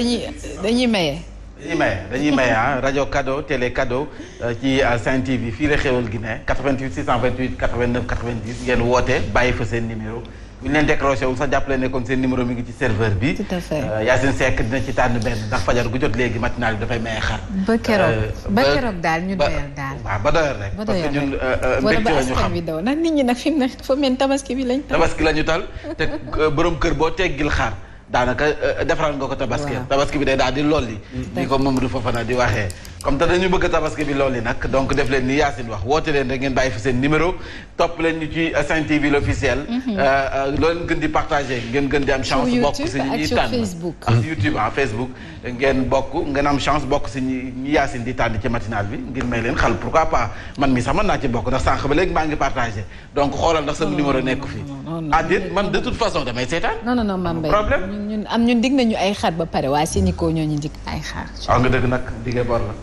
dañuy maye. dañuy maye ah rajo cadeau télé cadeau ci Sen TV fii la xewal gi ne 88 628 89 90 ngeen woote bàyyi fa seen numéro bu ñu leen décroché wul sax jàppale ne kon seen numéro mi ngi ci serveur bi. tout à fait Yacine Seck dina ci tànn benn ndax fajar gu jot léegi matinal bi dafay maye xar. ba keroog daal ñu doyal daal. waaw ba doyal rek. parce que ñun mbégte la ñu xam bi daw ndax nit ñi nag fi mu ne dafa mel tabaski bi lañ. tabaski la ñu tal te borom kër boo teggil xar. daanaka defaral nga ko tabaski bi day daal di lolli ni ko Mamadou Fofana di waxee comme te dañu bëgg tabaski bi lolli nag donc def leen ni Yacine wax woote leen rek ngeen bàyyi fi seen numéro topp leen ñu ci Sen TV l'officiel loo leen gën di partagé ngeen gën di am chance bokk si ñi tànn ak YouTube Facebook ngeen bokk ngeen am chance bokk si ñi Yacine di tànn ci matinal bi ngir may leen xal pourquoi pas man mi sax mën naa ci bokk ndax sànq ba léegi maa ngi partagé donc xoolal ndax sama numéro nekku fi déet man de toute façon damay seetaan non Mame Mbaye ñun dig nañu ay xar ba pare waa Sénico ñoo ñu dig ay xar. waaw nga dëgg nag diggee bor la.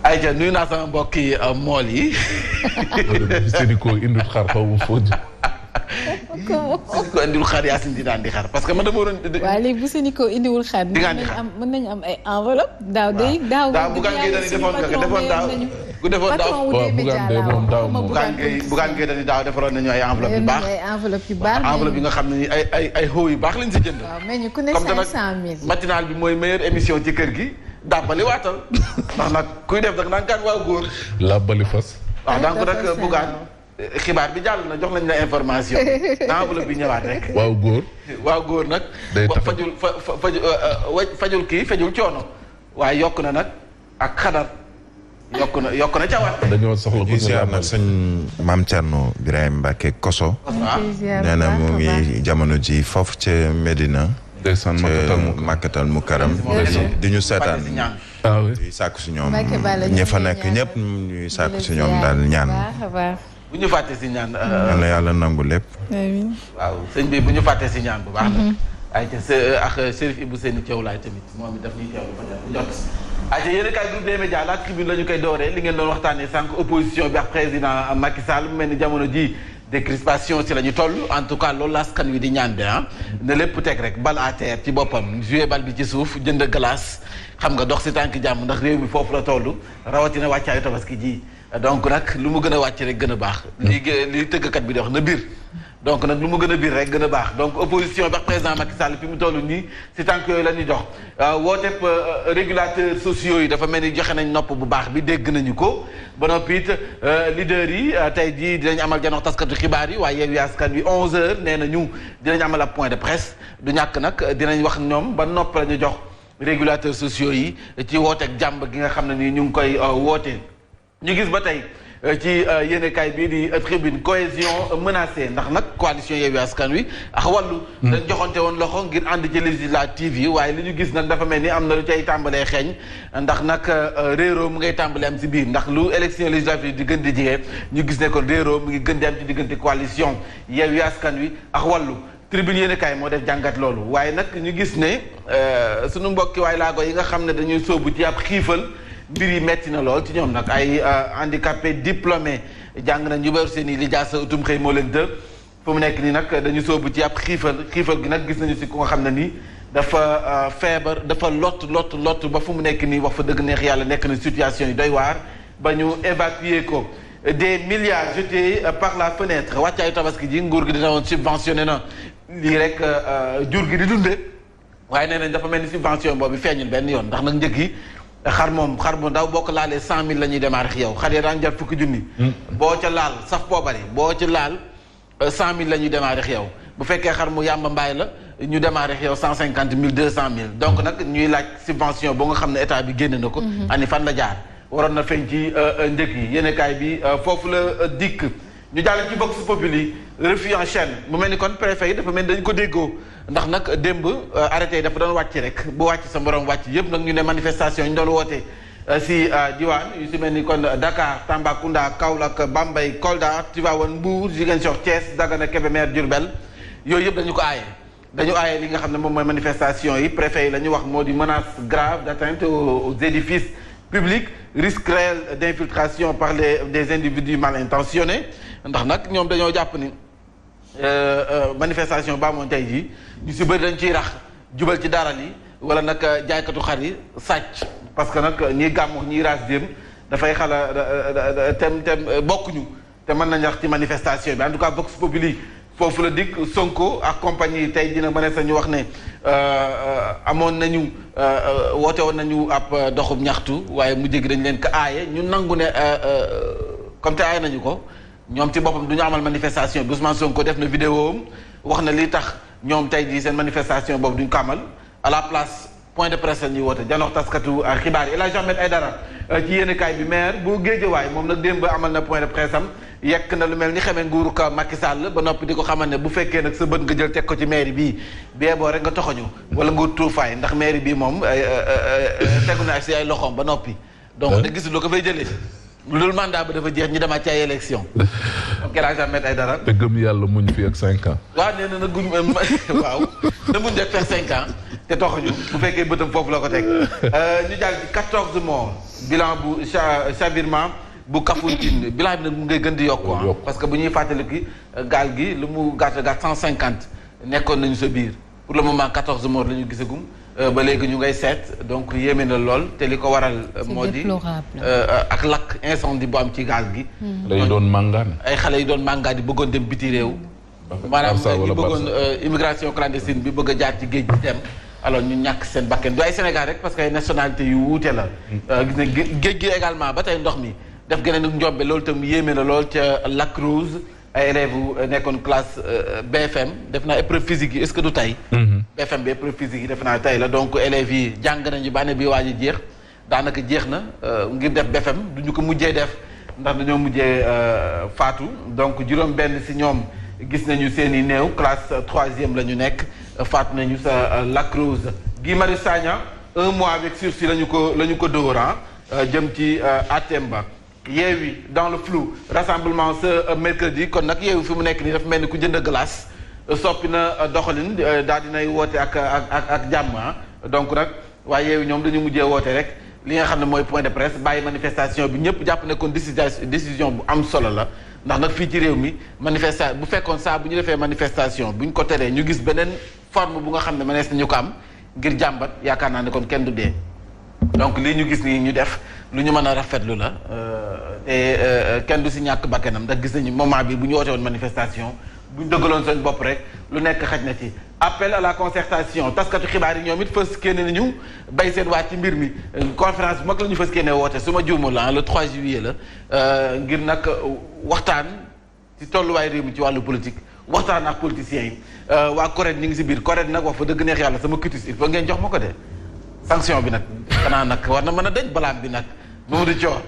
ayca nuyu naa sama mbokki mool yi. Sénico indul xar xaw ma foo ji. Sénico indiwul xar Yacine di daan di xar parce que man dama waroon. waaw léegi bu Sénico indiwul xar. di nga di xar mën nañu am ay enveloppe. daaw bugaan ngay dañuy defoon nga defoon daaw. ku defoon daaw waaw bugaan de moom daaw moom. bugaan ngay dañuy daaw defaroon nañu ay enveloppe yu baax. ay enveloppe yu baax enveloppe yi nga xam ne ay xaw yu baax lañ si jënd. waaw mais ñu ku ne 500000. matinal bi mooy meilleure émission ci kër gi. dàbbali waatal ndax nag kuy def nag naan kaan waaw góor. làbbali fas. waaw donc nag bugaan xibaar bi jàll na jox nañ la information enveloppe bi ñëwaat rek. waaw góor nag. day fajul kii fajul coono. waaye yokk na nag ak xadar yokk na cawaat. dañoo soxla ñu ziar nag sëñ Maam Thierno Birahim Mbacke Koso. nee na mu ngi jamono ji foofu ca Medina. ndeysaan Makkatal Mukarram di ñu seetaan. ñuy sàkku si ñoom ñi fa nekk ñëpp ñuy sàkku si ñoom daal ñaan. bu ñu fàtte si ñaan. yàlla yàlla nangu lépp. amiin waaw sëñ bi bu ñu fàtte si ñaan bu baax na. ay ca ak Chérif Ibou Seyni Thiaw laay tamit moom it daf ñuy teewlu fa jot. ay ca yéen a kaay groupe des médias la tribune la ñu koy dooree li ngeen doon waxtaanee sànq opposition bi ak président Macky Sall mu mel ni jamono ji décrispation si la ñu toll en tout cas loolu askan wi di ñaan de ne lépp teg rek bal à terre ci boppam jouer bal bi ci suuf jënd glace xam nga dox si tànk jàmm ndax réew mi foofu la toll rawatina wàccaayu tabaski ji donc nag lu mu gën a wàcc rek gën a baax. li tëggkat bi di wax na biir. donc nag lu mu gën a biir rek gën a baax donc opposition bi ak président Macky Sall fi mu toll nii si tànk yooyu la ñuy dox wooteeb régulateurs sociaux yi dafa mel ni joxe nañ nopp bu baax bi dégg nañu ko ba noppi it leaders yi tey jii dinañ amal janox taskatu xibaar yi waaye Yewwi Askan Wi 11h nee na ñu dinañ amal ab point de presse du ñàkk nag dinañ wax ñoom ba nopp la ñu jox régulateurs sociaux yi ci wooteeg jàmb gi nga xam ne nii ñu ngi koy woote ñu gis ba tey. ci yéenekaay bii di tribune cohésion menacée ndax nag coalition Yewwi Askan Wi ak wàllu dañ joxante woon loxo ngir ànd ci législative yi waaye li ñu gis nag dafa mel ni am na lu cay tàmbalee xeeñ ndax nag réeroo mu ngay tàmbalee am si biir ndax lu élection législative di gën di jigee ñu gis ne kon réeroo mu ngi gën di am ci diggante coalition Yewwi Askan Wi ak wàllu tribune yéenekaay moo def jàngat loolu waaye nag ñu gis ne suñu mbokki waay laago yi nga xam ne dañuy sóobu ci ab xiifal mbir yi metti na lool ci ñoom nag ay handicapé diplômé jàng nañ ñu ber seen i lijaasa utum xëy moo leen dë fu mu nekk nii nag dañu soobu ci ab xiifal gi nag gis nañu si ku nga xam ne nii dafa feebar dafa lott ba fu mu nekk nii wax fa dëgg neex yàlla nekk na situation yi doy waar ba ñu évacuer ko des milliards jetés par la fenêtre wàccaayu tabaski ji nguur gi dina woon subventionné na lii rek jur gi di dunde waaye nee nañ dafa mel ni subvention boobu feeñul benn yoon ndax nag njëg yi xar bu ndaw boo ko laalee 100000 la ñuy démarrer ak yow xar ya daan jar fukki junni. boo ca laal saf poobari boo ca laal 100000 la ñuy démarrer ak yow bu fekkee xar mu yàmba mbaay la ñu démarrer ak yow 150000 200000 donc nag ñuy laaj subvention boo nga xam ne état bi génne na ko. ani fan la jaar waroon na feeñ ci njëg yi yéenekaay bi foofu la dikk. ñu jàll ci Vox Populi refus en chaîne mu mel ni kon préfet yi dafa mel ni dañu ko déggoo ndax nag démb arrêté yi dafa doon wàcc rek bu wàcc sa morom wàcc yëpp nag ñu ne manifestation ñu doon woote si diwaan yu si mel ni kon Dakar Tambacounda Kaolack Bambey Kolda Tivaouane Mbour Ziguinchor Thiès Dagana Kébémer Diourbel yooyu yëpp dañu ko aaye dañu aaye li nga xam ne moom mooy manifestation yi préfet yi la ñu wax moo di menace grave d'atteinte aux édifices publics risque réel d'infiltration par des individus mal intentionnés ndax nag ñoom dañoo jàpp ni manifestation baa moon tey jii ñu si bëri dañ ciy rax jubal ci daral yi wala nag jaaykatu xar yi sàcc parce que nag ñiy gàmm ñiy raas jéem dafay xala tem bokkuñu te mën nañ wax ci manifestation bi en tout cas Vox Populi foofu la dikk Sonko ak compagnie tey dina mën a sañu wax ne amoon nañu woote woon nañu ab doxub ñaxtu waaye mu jéggi dañ leen ko aaye ñu nangu ne comme te aaye nañu ko ñoom ci boppam du ñu amal manifestation bi Ousmane Sonko def na vidéo am wax na li tax ñoom tey jii seen manifestation boobu duñ ko amal à la place point de presse la ñuy woote janox taskatu xibaar yi El Hadj Ahmed Aïdara ci yéenekaay bi maire bu Guédiawaye moom nag démb amal na point de presse am yekk na lu mel ni xamee nguuru ka Macky Sall ba noppi di ko xamal ne bu fekkee nag sa bët nga jël teg ko ci mairie bii bee boo rek nga toxoñu wala nga tuufaay ndax mairie bii moom tegu na si ay loxoom ba noppi donc da gisul loo ko fay jëlee lu dul mandat ba dafa jeex ñu demaat ci ay élection donc El Hadj Ahmed Aïdara te gëm yàlla muñ fi ak 5 ans. waaw nee na na guñ waaw na muñ ak faire 5 ans te toxuñu bu fekkee bëtam foofu la ko teg ñu jàll ci 14 morts bilan bu chavirement bu Kafountine bilan bi nag mu ngay gën di yokku parce que bu ñuy fàttaliku gaal gi lu mu gàtt 150 nekkoon nañu sa biir pour le moment 14 morts la ñu gisagum ba léegi ñu ngay seet donc yéeme na lool te li ko waral moo di ak lakk incendie bu am ci gaal gi day doon màngaan ay xale yi doon màngaan di bëggoon dem biti réew maanaam ñu bëggoon immigration clandestine bi bëgg a jaar ci géej gi dem alors ñu ñàkk seen bakken du ay Sénégal rek parce que ay nationalité yu wuute la gis ne géej gi également ba tey ndox mi def geneen ak njombe loolu tam yéeme na lool ca Lac Rose ay élèves yu nekkoon classe BFM def naa épreuve physique yi est-ce que du tey BFM bi épreuve physique yi def naa tey la donc élèves yi jàng nañu ba année bi waaj a jeex daanaka jeex na ngir def BFM du ñu ko mujjee def ndax dañoo mujjee faatu donc juróom benn si ñoom gis nañu seen i néew classe 3e la ñu nekk faatu nañu sa Lac Rose. Guy Marius Sagna 1 mois avec sursis la ñu ko dóor jëm ci Atemba. Yewwi dans le flou rassemblement ce mercredi kon nag Yewwi fi mu nekk nii dafa mel ni ku jënd glace soppi na doxalin daal dinay woote ak jàmm donc nag waaye Yewwi ñoom dañu mujjee woote rek li nga xam ne mooy point de presse bàyyi manifestation bi ñëpp jàpp ne kon décision bu am solo la ndax nag fii ci réew mi manifestation bu fekkoon saa bu ñu defee manifestation bu ñu ko teree ñu gis beneen forme bu nga xam ne mënees nañu ko am ngir jàmbat yaakaar naa ne kon kenn du dee donc lii ñu gis nii ñu def lu ñu mën a rafetlu la te kenn du si ñàkk bakkanam ndax gis nañu moment bi bu ñu woote woon manifestation bu ñu dëggaloon seen bopp rek lu nekk xaj na ci appel à la concertation taskatu xibaar yi ñoom it fës kéene nañu bay seen waat ci mbir mi conférence bu mag la ñu fës kéene woote su ma juumul la le 3 juillet la ngir nag waxtaan ci tolluwaay réew mi ci wàllu politique waxtaan ak politiciens yi waa CORED ñu ngi si biir CORED nag wax fa dëgg neex yàlla sama cutis il faut ngeen jox ma ko de sanction bi nag xanaa nag war na mën a dëj balaam bi nag Mamadou Thior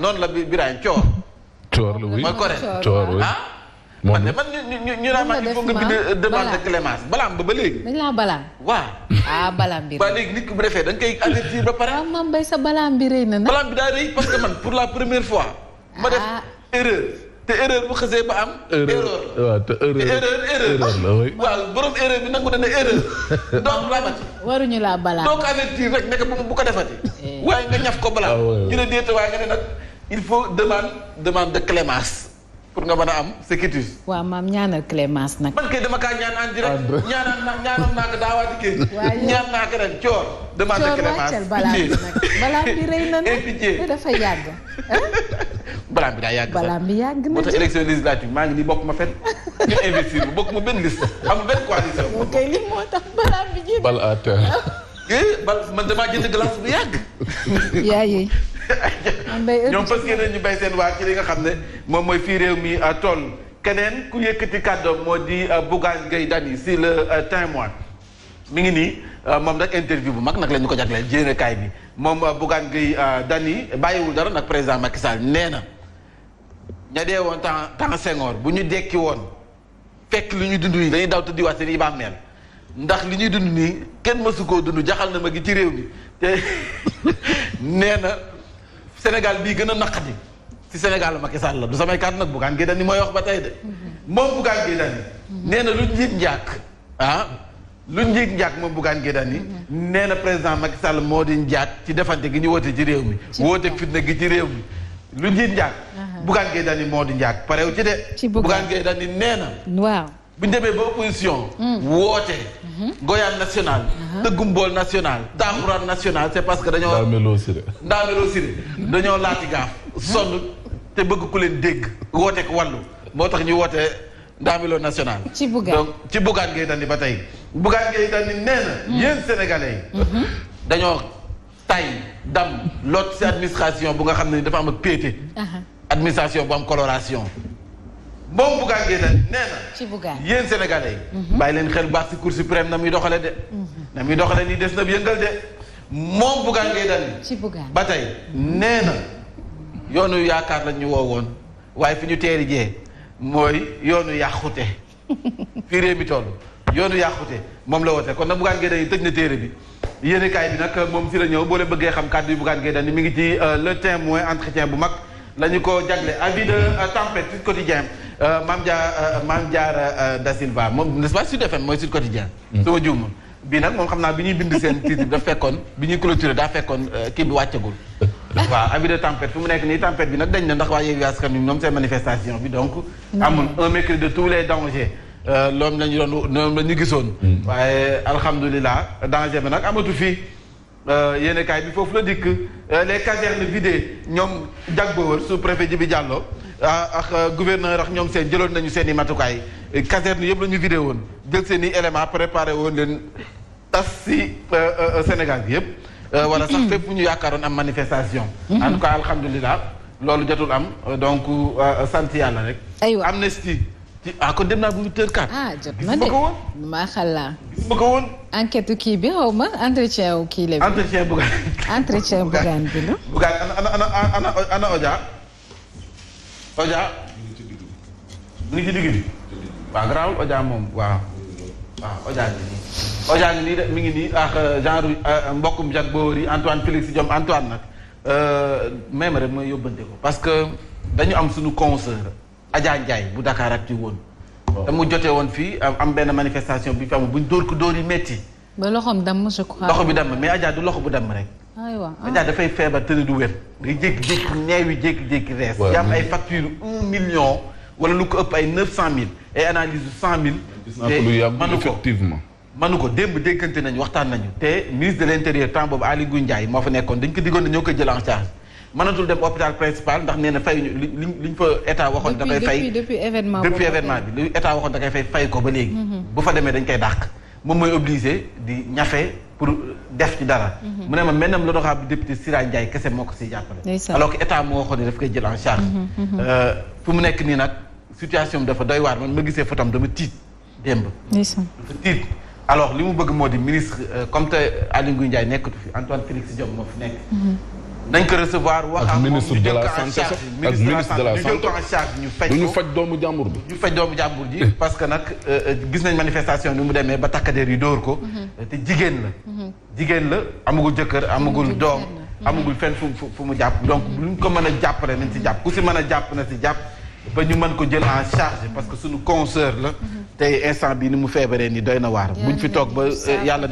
noonu la Birahim Thior la oui mooy CORED Thior oui man de man ñu naan ma il faut nga bind demande de clémence balaam ba léegi. dañ laa balaam. waaw. balaam bi. ba léegi nit ki bu defee da nga koy avertir ba pare. waaw man bay sa balaam bi rëy na nag. balaam bi daa rëy parce que man pour la première fois. ma def erreur. te erreur bu xasee ba am. erreur waaw te erreur la oui. waaw borom erreur bi nangu na ne erreur. donc laamati. waruñu laa balaam. donc avertir rek nekk bu ko defati. waaye nga ñaf ko balaam. ñu ne déeta waaye nga ne nag il faut demande de clémence. pour nga mën a am sécurité. waaw maam ñaanal clémence nag. man kay dama kaa ñaan en direct. ñaanal naa ko daawaati kay. ñaan naa ko ren coor. demande de clémence balaam bi nag balaam bi rëy na nag. pitié dafa yàgg. balaam bi daa yàgg sax balaam bi yàgg na. moo tax élection législative maa ngi nii bokk ma fenn. ñu investir ma bokk ma benn liste amul benn coalition. ok li moo tax balaam bi jënd. bal à terre. man damaa jënd glace bu yàgg. yaa yi. ñoom fas yéene ñu bay seen waa ci li nga xam ne moom mooy fii réew mi toll keneen ku yëkkati kàddoom moo di Bougane Gueye Dany si le Témoin mi ngi nii moom nag interview bu mag nag la ñu ko jagleel jéenekaay bi moom Bougane Gueye Dany bàyyiwul dara nag président Macky Sall nee na ña dee woon temps Senghor bu ñu dekki woon fekk li ñuy dund nii dañuy daw tëddiwaat seen i bàmmeel ndax li ñuy dund nii kenn mësu koo dund jaxal na ma gi ci réew mi te nee na Sénégal bii gën a naqati ci Sénégal la Macky Sall la du samay kàddu nag Bougane Gueye Dany mooy wax ba tey de moom Bougane Gueye Dany nee na lu njiit njaak lu njiit njaak moom Bougane Gueye Dany nee na président Macky Sall moo di njaak ci defante gi ñu woote ci réew mi woote fitna gi ci réew mi lu njiit njaak Bougane Gueye Dany moo di njaak parew ci de Bougane Gueye Dany nee na waaw bu ñu demee ba opposition. woote. goyaan national. tëggum bool national. taaxuraan national c'est parce que dañoo. ndaameloo siré dañoo laati gaaf. sonn te bëgg ku leen dégg. woote ko wàllu moo tax ñu woote ndaameloo national. ci Bougane donc ci Bougane Gueye Dany ba tey. Bougane Gueye Dany nee na. yéen sénégalais yi. dañoo tay dam lot ci administration bu nga xam ne dafa am ak péete. administration bu am coloration. moom Bougane Gueye Dany nee na. ci Bougane yéen sénégalais yi. bàyyi leen xel baax ci Cour suprême na muy doxale de. na muy doxale nii des na yëngal de. moom Bougane Gueye Dany. ci Bougane ba tey nee na yoonu yaakaar lañ ñu woo woon waaye fi ñu teeri jee mooy yoonu yàqute. fii réew mi toll yoonu yàqute moom la woote kon nag Bougane Gueye Dany tëj na téere bi. yéenekaay bi nag moom fi la ñëw boo leen bëggee xam kàddu yu Bougane Gueye Dany mi ngi ci Le Témoin entretien bu mag la ñu ko jagle avis de tempête Sud Quotidien Mame Diarra Da Silva moom n'est-ce pas Sud FM mooy Sud Quotidien sama juum bii nag moom xam naa bi ñuy bind seen titre bi daf fekkoon bi ñuy clôturer daa fekkoon kii bi wàccagul waaw avis de tempête fu mu nekk nii tempête bi nag dañ na ndax waa Yewwi Askan Wi ñoom seen manifestation bi donc amul un mercredi de tous les dangers loolu la ñu doon loolu la ñu gisoon waaye alhamdulilah danger bi nag amatu fii yéenekaay bi foofu la dikk les casernes vidées ñoom Diagbauer sous-préfet Djibi Diallo ak gouverneur ak ñoom seen jëloon nañu seen i matukaay caserne yëpp la ñu vidé woon jël seen i élément préparé woon leen tas si Sénégal bi yëpp wala sax fépp ñu yaakaaroon am manifestation en tout cas alhamdulilah loolu jotul am donc sant yàlla rek amnistie kon dem naa bu 8h04. jot na de maa xalla. gis ma ko woon. enquête kii bi xaw ma entretien wu kii la. entretien Bougane. entretien Bougane bi la. Bougane ana Oja. Oja. mu ngi ci digg bi. waaw garaawul Oja moom waaw. Oja ngi nii. Oja ngi nii de mi ngi nii ak genre mbokkum Jacques Bory Antoine Félix Diome Antoine nag même rek mooy yóbbante ko parce que dañu am suñu consoeur. Adja Ndiaye bu Dakar ak ci woon. te mu jotee woon fii am benn manifestation bi fi am buñ dóor ko dóor yi metti. ba loxoom damm je crois. loxo bi damm mais Adja du loxo bu damm rek. aywa Adja dafay feebar tëdd du wér. nga jékki-jékki neew yi jékki-jékki rees. waaw am ay facture 1 million. wala lu ko ëpp ay 900 000. ay analyse 100 000. gis naa ko lu yàgg effectivement. manu ko démb déggante nañu waxtaan nañu. te ministre de l'intérieur temps boobu Aly Ngouille Ndiaye moo fa nekkoon dañ ko diggoon ñoo koy jël en charge. mënatul dem hôpital principal ndax nee na fay liñ fa état waxoon da koy fay depuis événement bi lu état waxoon da koy fay ko ba léegi bu fa demee dañ koy dàq moom mooy obligé di ñafe pour def ci dara mu ne ma maintenant l'honorable député Sira Ndiaye kese moo ko siy jàppale alors que état moo waxoon ne daf koy jël en charge fu mu nekk nii nag situation bi dafa doy waar man ma gisee fotam dama tiit démb dafa tiit alors li mu bëgg moo di ministre comme te Aly Ngouille Ndiaye nekkatu fi Antoine Félix Diome moo fi nekk nañ ko recevoir wax ak ministre de la santé sax ak ministre de la santé ñu faj ko du ñu faj doomu jàmbur bi. ñu faj doomu jàmbur ji. parce que nag gis nañ manifestation ni mu demee ba takkadeer yi dóor ko. te jigéen la. jigéen la amagul jëkkër amagul doom. amagul fenn fu mu jàpp donc luñ ko mën a jàppale nañ si jàpp ku si mën a jàpp na si jàpp ba ñu mën ko jël en charge parce que suñu consoeur la. tey instant bii ni mu feebaree ni doy na waar. buñ fi toog ba yàlla.